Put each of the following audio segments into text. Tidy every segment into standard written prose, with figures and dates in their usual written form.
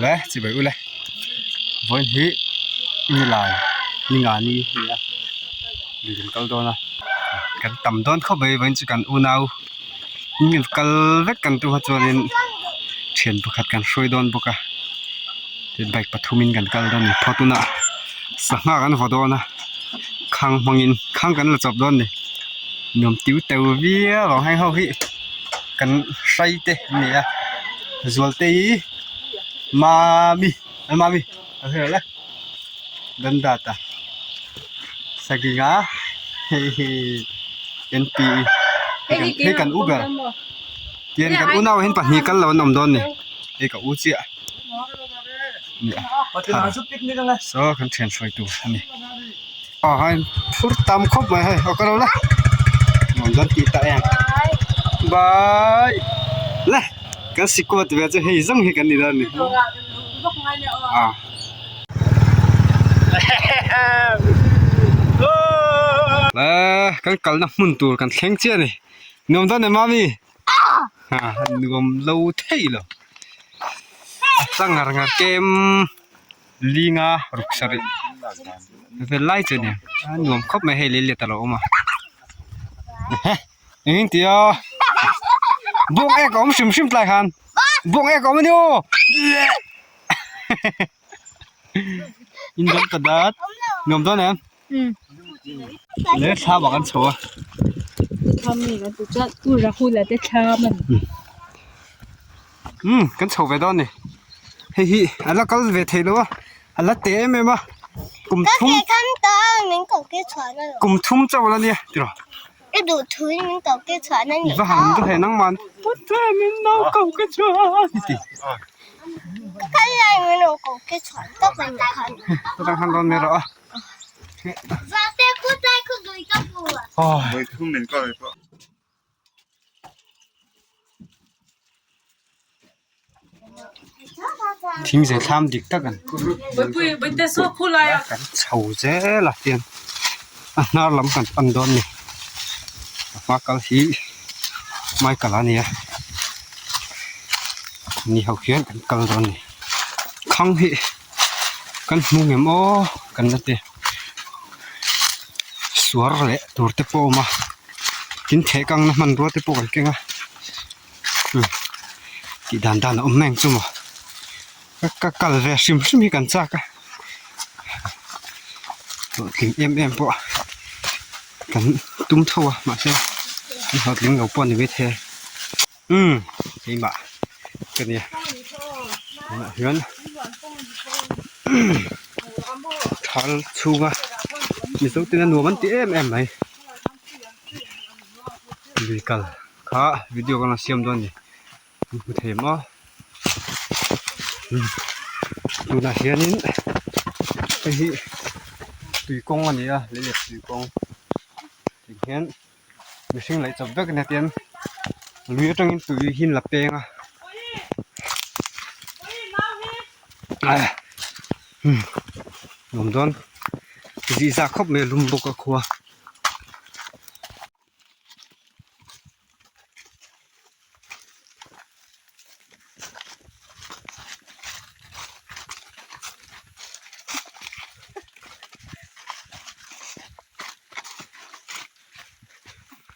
Ule chibai ule vawiin hi nilai ni nga ni a ni a lui kan kal dawn a kan tam dawn khawp mai vawiin chu kan unau kal vek kan tum a chuanin thian pakhat kan hruai dawn bawk a tin bike pathumin kan kal dawn a ni phawt hunah sangha kan vaw dawn a khang hmangin khang kan la chawp dawn a ni nuam tiu teu viau ang heng ho hi kan hrai te an ni a zualte hi mami a mami a hre lo le dandata saginga hei hi N P hei kan u ber tian kan unau ah hian pahnih kal lo an awm dawn a ni hei ka u chiah a saw kan thian hruai tur a ni. Aw hai phur tam khawp mai hei aw ka lo la nuam dawn tih tak em bye le kan sikul ti ve chu hei zawng hi kan ni dawn a ni ah le kan kalna hmun tur kan thleng chiah a ni nuam dawn em mami ah nuam lo thei lo a tla ngar ngar kem. Linga ruk sarih vel lai chu a ni a nuam khawp mai hei lei let a lo awm a eng eng tih a bawng ek a awm hrim hrim tlai khan bawng ek a awm a ni aw in dawm ta dat nuam dawn em le thla bak an chho a Umm kan chho ve dawn a ni hei hi a la kal ve theih loh a a la teh em em a kum thum kum thum chauh a la nia tiraw i va han duh he nangman chutah khan rawn rawh a. Thing ze thlam dik tak an kan chho zel a tian a hnar lam kan pan dawn a ni a hma kal hi Michael a ni a ni ho hian kan kal dawn a ni khang hi kan hmu ngem aw kan la ti suar leh tur te pawh a awm a. Tin theh kangna hmanrua te pawh kan keng a umm tih dan dan a awm mai ang chu maw ka kal ve hrim hrim hi kan chak a hlawhtling em em pawh kan tum tho a mahse an hlawhtling lo pawh a ni maithei a umm keimah ka nia tunah hian thal chhunga mizo ten a nuam an ti em em mai. Lui kal kha video ka rawn siam dawn a ni an hmu thei maw tunah hianin hei hi tui kawng a ni a lei leh tui kawng tih hian mihring laih chawp vek a nia tian lui atangin tui hi an la peng a nuam dawn zih zah khawp mai a lum bawk a khua.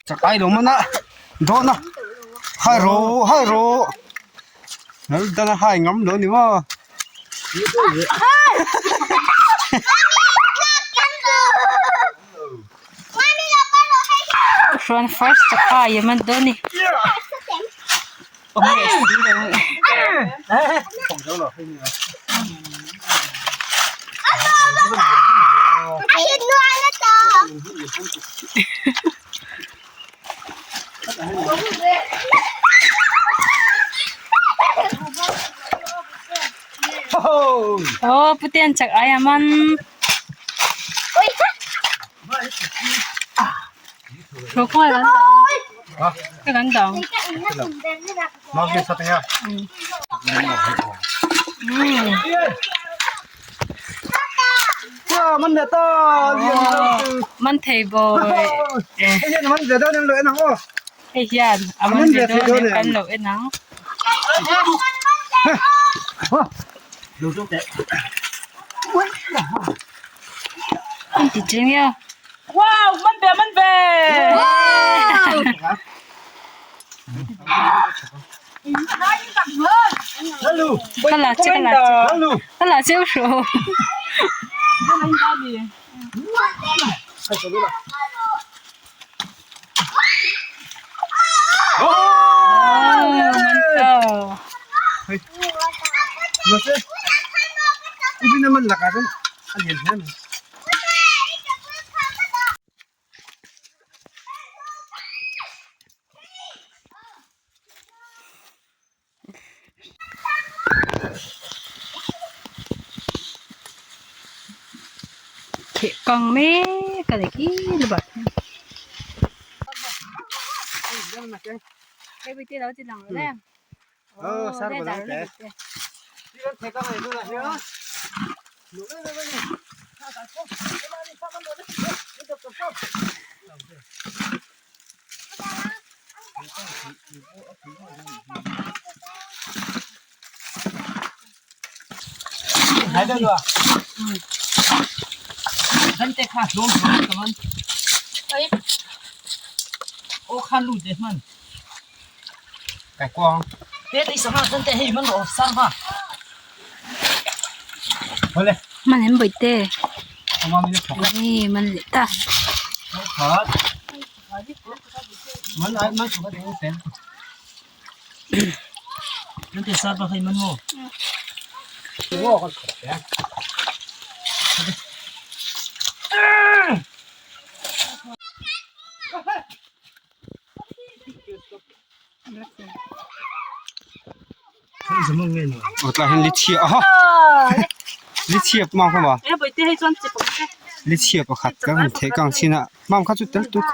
Chakai lo man a dawn a hai rawh hai rawh nal dan a hai ngam lo ni maw. Chuan first chakai a man dawn a ni. Aw puten chak ai a man. Man thei bawi hei hian a man ve dawn em kan lo en ang. An ti cheng eo. Wow, man ve, man ve. Ka la che, ka la che. Ka la cheu hro. Theh kang mek a ni khi lubat hian. Man em bawihte man leh ta. Aw tlai hian li chhia a li chhia mam kha maw li chhia pakhat kan han theh kang chhin a mam kha chu tel tuk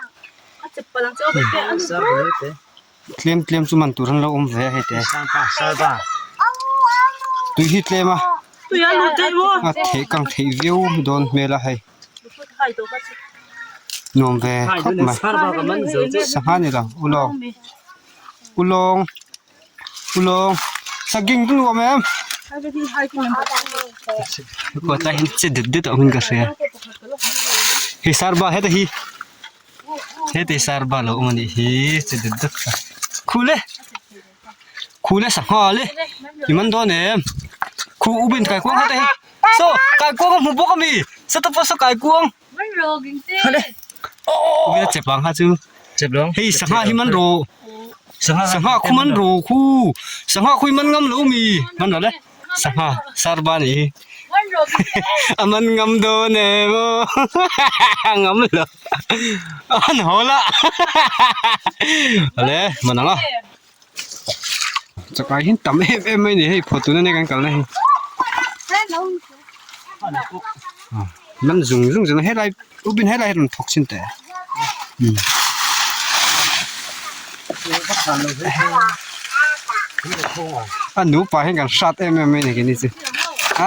tlem tlem chu man tur an lo awm ve a hei te tui hi tlem a a theh kang theih viau dawn hmel a hei. Nuam ve khawp mai sangha ni lo ulawng ulawng ulawng saging chu nuam em kawt lai hian che det det a awm in ka hria hei sarba heta hi heta hi sarba lo awm a nih hi che det det kha khul e khul e sangha le i man dawn em khu u bin kai kuang heta hi. Saw kaikuang a hmu bawk a mi sawta pawh saw kaikuang Uvia chep ang kha chu hei sangha hi man rawh sangha khu man rawh khu sangha khu hi man ngam lo mi man rawh le sangha sarba nih hi a man ngam dawn em aw ngam lo an haw la awle man ang a. Chakai hi tam em em mai a ni hei phawt tuna nia kan kalna hi man zung zung zung a helai upin helai hi rawn thawk chin teh a nupa hian kan hrat em em mai a ni keini chu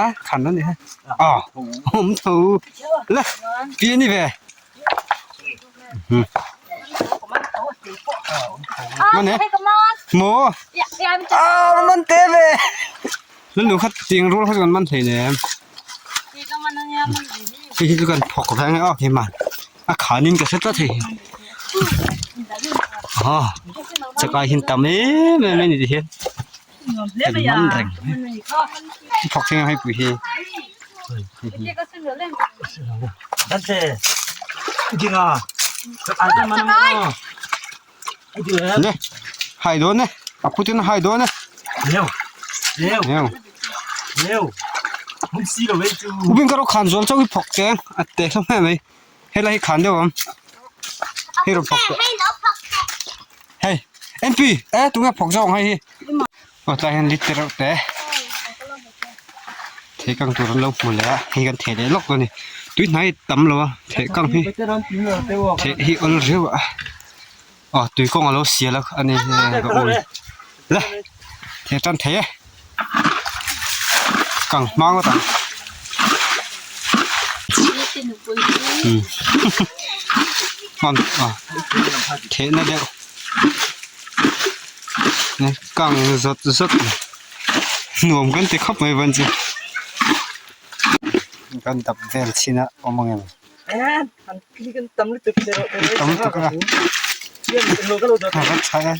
a khan a ni he a awm tho le pi a ni ve. Mane maw ah man te ve nan nu kha ting rul kha chuan man thei nem hei hi chu kan phawk ve ang e aw hei man a khan in ka hre tlat hei ah chakai hin tam em em a ni ti hian kan man reng phawk thleng ang hei pui hi. Le hai dawn e a put in a hai dawn e Ubin ka rawh khan zual chauh hi phawk cheng a te hlawm em mai helai hi khan deuh ang hei rawn phawk teh hei MP e tunge phawk zawk ang hei hi aw tlai hian liter reuh te thei kang tur an lo hmu leh a hei kan theh leh lawk dawn a ni tui hnai tam lo a theh kang hi theh hi awl riau a aw tui kawng a lo sial a ani ka ui le theh tan thei e kang hma ngawt ang theh na deuh. Kang zawt zawt nuam kan ti khawp mai van chu. Kan dap vel chhin a awm ang em? Tam lutuk a. A va tha e.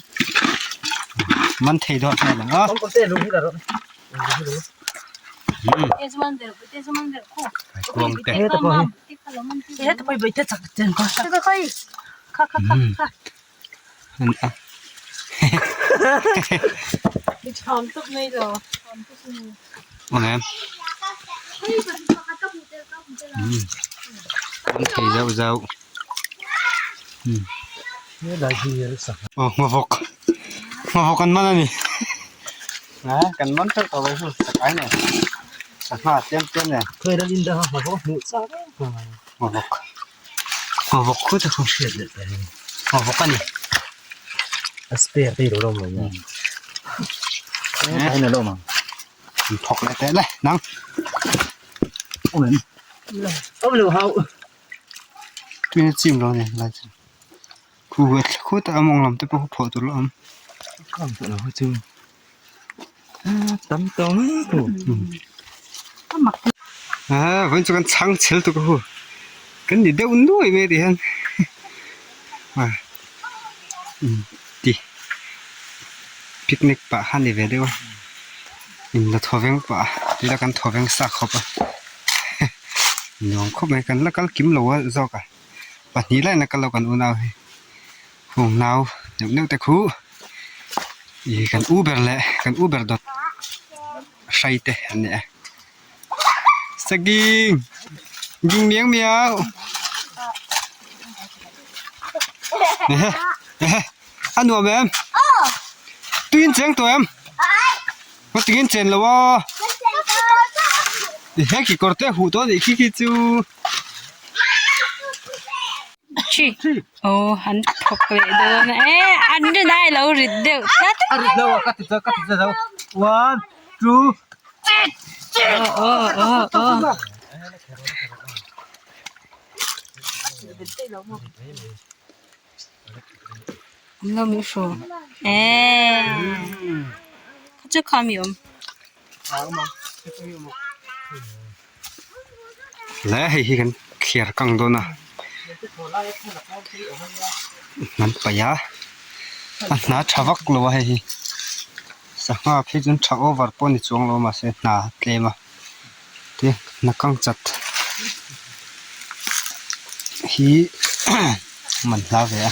Man thei dawn hmel ang a. Kuang te. An thei zauh zauh aw hmawk hmawk an man a ni kan man teuh tawh mai chu chakai nen sangha tlem tlem nen hmawk. Vawk khut a khaw hriat leh ta hi vawk a ni a spare te hi lo lawm lo maw he lo lawm ang an thawk leh teh le nang awm em awm lo hau tuina chim lo ni lai chu khu huat khut a mawng lam te pawh khu phawh tur la awm kam tawh lo chu tam tawh mai khu a vawiin chu kan chhang chhel tuk a hu kan ni deuh nuai mai tih hian a ti picnic pah kha a ni ve deuh a in la thaw veng pah tila kan thaw veng sa khawp a nuam khawp mai kan la kal kim lo a zawk a pahnih laiin a kal lo kan unau hi hung nau neuh neuh te khu ih kan u ber leh kan u ber dawt hrai te an ni a saging ging miang miau ehe ehe a nuam em tuiin cheng tawh em ka tingin chen lo a he kekawr te a huh tawh a nih khi khi chu. Aw an thawk leh dawn a e an rin ai lo rit deuh tlat. A rit lo a ka ti chu ka ti chu zo one two aw aw aw aw. An lo min hru e kha chu kha mi awm. Le hei hi kan thliar kang dawn a an paih a a hna tha vak lo a hei hi sangha phei chuan tha over pawh a ni chuang lo a mahse hna a tlem a te hna kang chat hi man hla ve a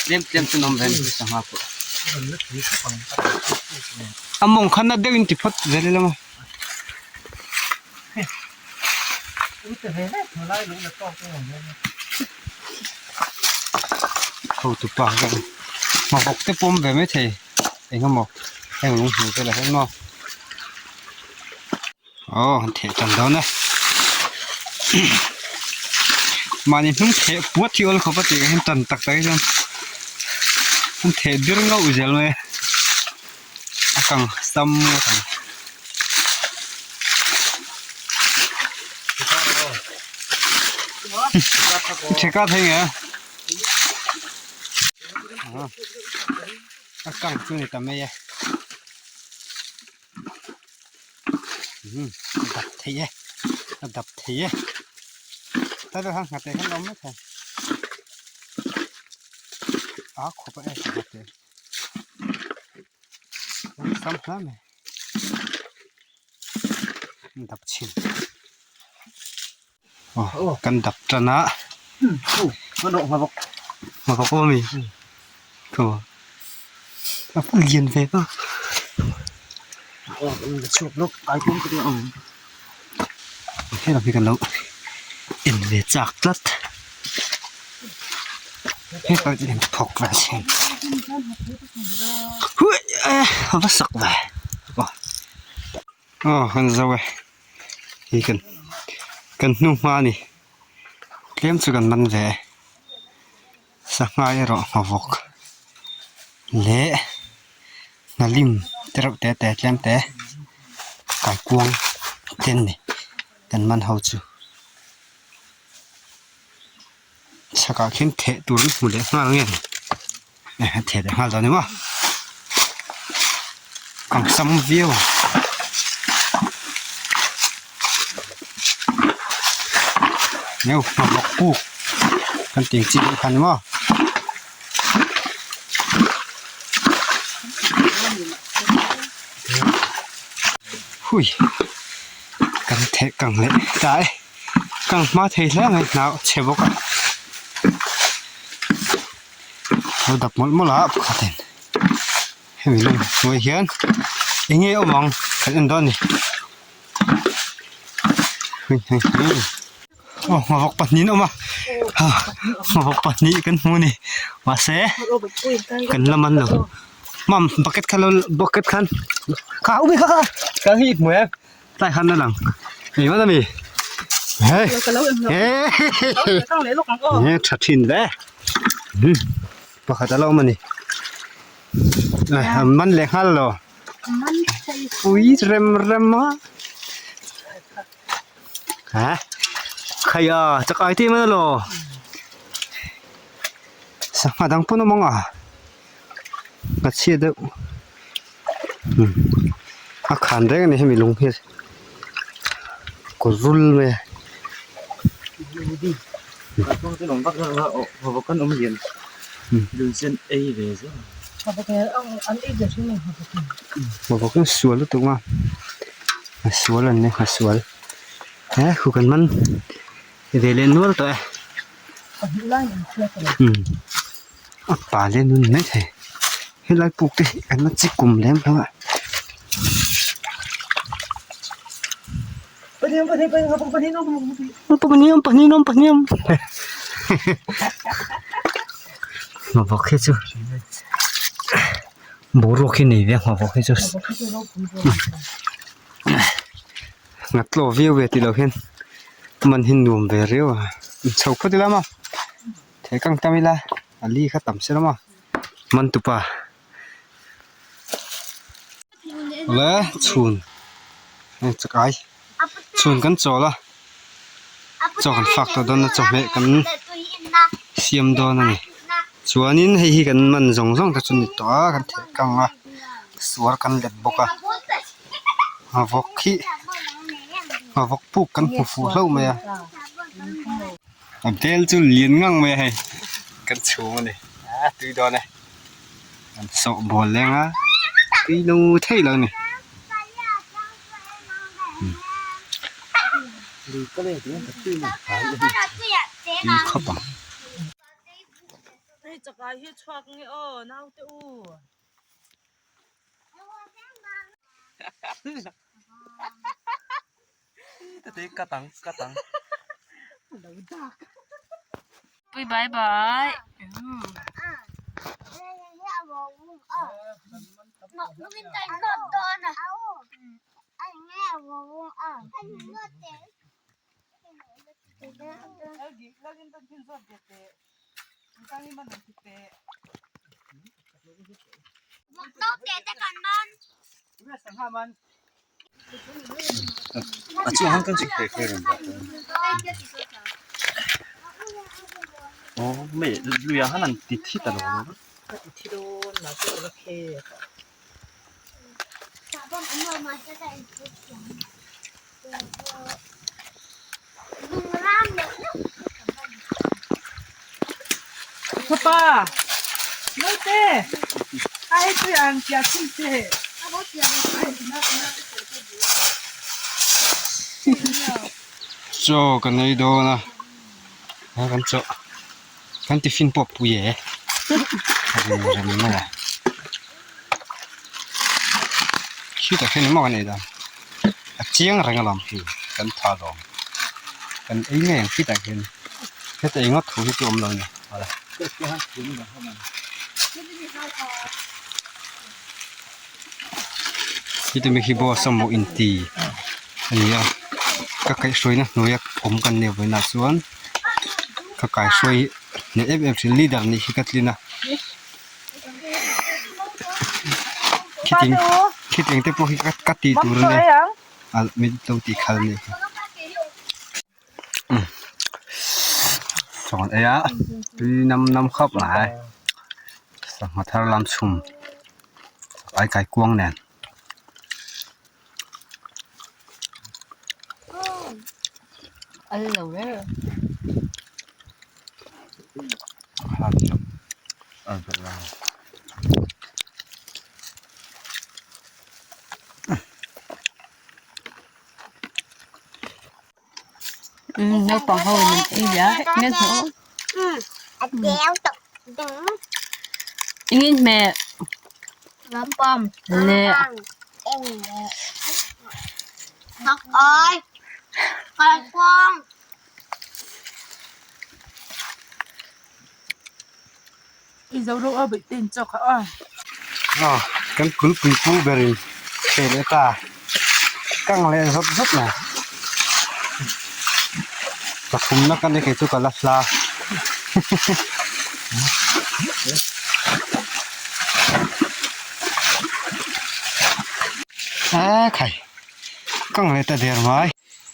tlem tlem chu an awm ve a ni sangha pawh. A mawng kha na deuhin ti phawt zel ila maw. Hotu pa hian hmabawk te pawm ve mai thei eng emaw heng lung hmuh te lah hian maw aw han theh tan dawn e mahni hnung theh puat hi awl khawp a tih ka hian tan tak tak hi chuan an theh bir ngauh zel mai a. A kang sam ngawt ang. Theka thei nge a kang chu ni ta mai e a dap thei e a dap thei e ta deuh khan nghate khan a awm mai thei a khawp a e nghate. Sam hle mai dap chhin aw kan dap tan a hmabawk awm a mi thu a lian ve a helam hi kan lo en ve chak tlat. Hepa chu in thawk ve sin a va sak ve aw kan zo e hei kan kan hnu hma a ni tlem chu kan man ve e sangha erawh hmawk leh hnalim te reuh te te tlem te kaikuang te an ni kan man ho chu. Chhakah khian theh tur an hmu leh nghal nge a theh leh nghal dawn emaw kang sam viau. Neu hnathawk puk kan tih ang chi deuh kha ni maw. Hui kan theh kang leh ta e kang hma thei hle mai hnau chhe bawk a lo dap mawlh mawlh a pakhat in hemi lung hnuai hian eng nge awm ang kan en dawn a ni. Aw hmawk pahnih an awm a hmawk pahnih kan hmu a ni mahse kan la man lo mam bucket kha lo bucket khan kha u kha kha ka hi hmu em tlai khan a lang eng emaw ami hei he tha thin ve pakhat a la awm a ni man leh nghal lo. Pui rem rem a ha khai a chakai te mai alo sangha dang pawn a awm ang a ka chhiat deuh a khan reng a ni hemi lung hi kaw rul mai a. Bawk in sual lutuk a a sual an ni a sual he khu kan man ve leh nual tawh e umm a pa leh nun mai thei helai puk te hi an la chi kum lem lo a. Hmawk hi chu boruak hi nei ve a hmawk hi chu nghat tlaw viau ve tih loh hian man hi nuam ve riau a chho phawt ila maw thei kang tam ila a li kha tam se la maw man tupa. Awle chhun hei chakai chhun kan chawl a chaw kan fak tawh dawn a chawhmeh kan siam dawn a ni chuanin hei hi kan man zawng zawng te chu ni tawh a kan theh kang a suar kan let bawk a vawk hi vawk puk kan hmu fuh hlauh mai a a bel chu lian ngang mai a hei kan chhung a ni a tui dawn e. An sawh bawl leng a tui lo thei lo a ni. Tui khawp ang. Pui bye bye. Chaw kan ei dawn a a kan chaw kan tiffin pawh a pui e a rem rem mai a khitah khian engmah kan ei dan a chiang reng alawm khi kan tha lawm kan ei ngei ang khitah khian heta eng ngawt thu hi chu awm lo a ni. Heti mi hi boss emaw inti a ni a ka kaihhruaina hnuaia awm kan nih vawiinah chuan ka kaihhruai hneh em em thin leader nih hi ka tlin a khitiang khitiang te pawh hi ka tih tur a nia min lo tih khalh a nih hi. Chaw ei a tui nam nam khawp mai sangha thar lam chhum ai kai kuang nen. Naupang ho in an ei leh a nge hnawh engin hmeh leh Kan kulpui pu berin thei leh ta kang leh zawt zawt mai pathumna ka ni kei chu ka la hla a khai kang leh ta der mai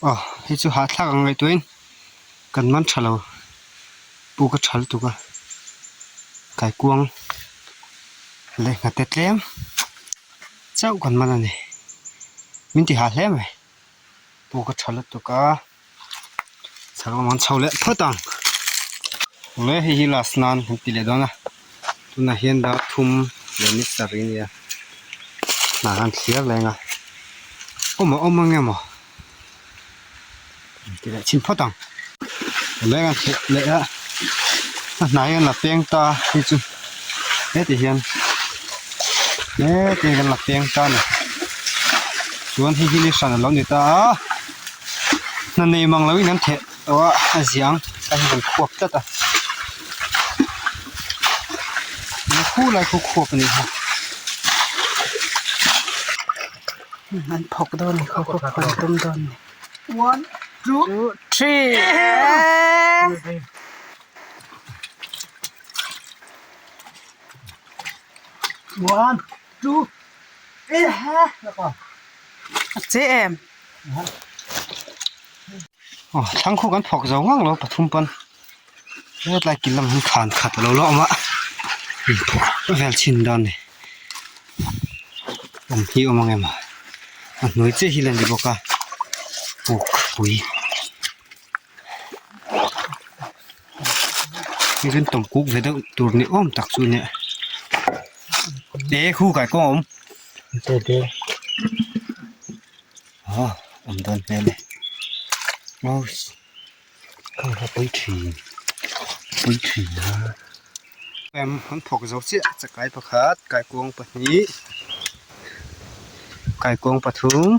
aw hei chu hahthlak ang ngaihtuahin kan man tha lo. Pu ka thal tuk a kaikuang leh nghate tlem chauh kan man a ni min ti hah hle mai pu ka tha lutuk a chhak lamah an chho leh phawt ang awle hei hi last nan kan ti leh dawn a tunah hian dar thum leh ni sarih a ni a hna kan thlir leng a awm a awm ang nge maw. Ti leh chhin phawt ang leng an theh leh a a hnai an la peng ta hei chu heti hian heti hian kan la peng ta a ni chuan hei hi ni hran a lo ni ta a hna nei mang lo in an theh tawh a a ziang a hi kan khuap tlat a khulai khu khuap a nih hi. An phawk dawn ni khaw khaw an tum dawn ni. One, two, three. One, two, A che em. Aw thlang khu kan phawk zo ngang lo pathum pawn hetlai kil lam hi khan khat a lo la awm a vel chhin dawn a ni. Awm hi awm ang em a hnuai chiah hi la ni bawk a puk pui hei chuan tawm kuk ve deuh tur ni awm tak chu nia e khu kai kawng a awm aw awm dawn hmel e aw kha pui thin pui thin a. Em an thawk zo chiah chakai pakhat kaikuang pahnih kaikuang pathum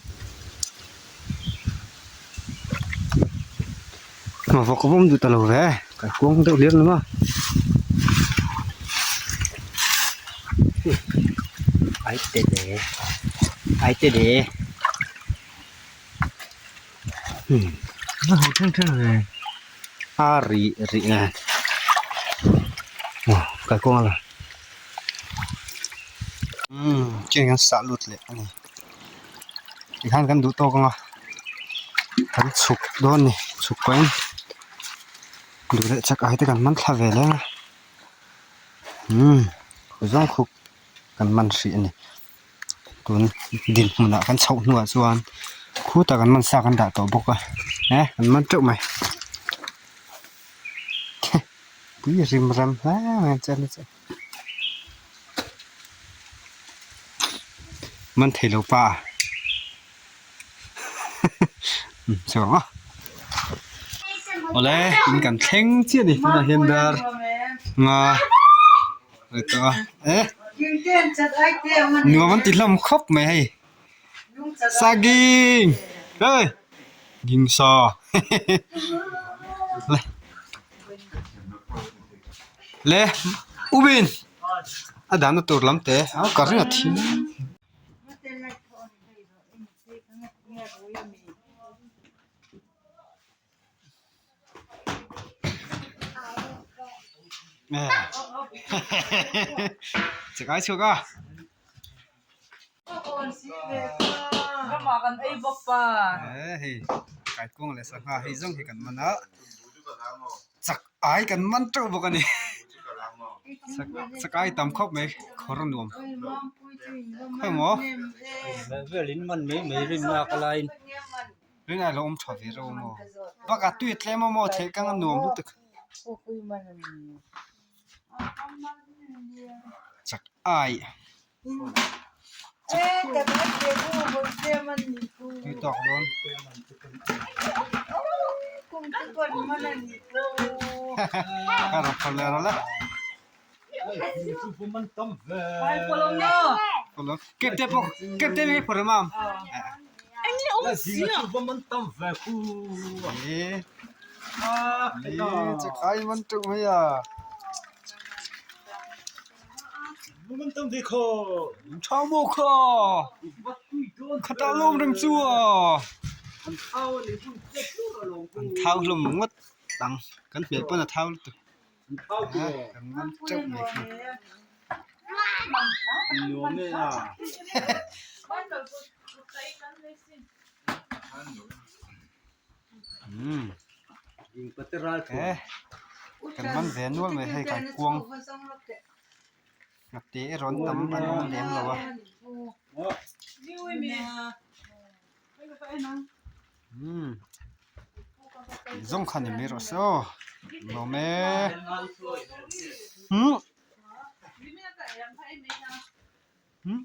vawk a awm duh ta lo ve kaikuang deuh hlir ni maw ai te de ai te de a rih rih nen aw kalkawng a lang umm chian kan sah lut leh a ni tikhan kan duh tawk ang a kan chhuk dawn a ni chhuk pahin duh leh chak ai te kan man thla ve leng a umm zawng khuk kan man hrih a ni. Tun dinhmunah kan chhoh hnuah chuan khutah kan man sa kan dah tawh bawk a eh kan man teuh mai pui rim ram hle mai a chuan chu man thei lo pa chho ang a awle in kan thleng chiah a ni tunah hian dar nga. Nuam an ti hlawm khawp mai hei saging hei gingsa le le ubin a dahna tur lam te a ka ring a thim. Chakai chhuak a. Hei kaikuang leh sangha hei zawng hi kan man a chak ai kan man teuh bawk a ni chakai tam khawp mai khawr nuam khawi maw. Rinai lo awm tha ve reuh maw bakah tui a tlem a maw theih kang a nuam lutuk. Chak ai. Tui tawk dawn. Ka rawk kha leh rawlh a. Kep te pawh kep te hi phawrh mam. Chak ai man teuh mai a. Thau maw kha khatah lawm reng chu a an thau hlawm ngawt ang kan hmel pawn a thau lutuk kan man teuh mai khi umm he kan man ve nual mai hei kaikuang. Ngate erawh an tam an awm lem lo a. Umm zawng kha ni mai rawh se aw nuam e umm umm.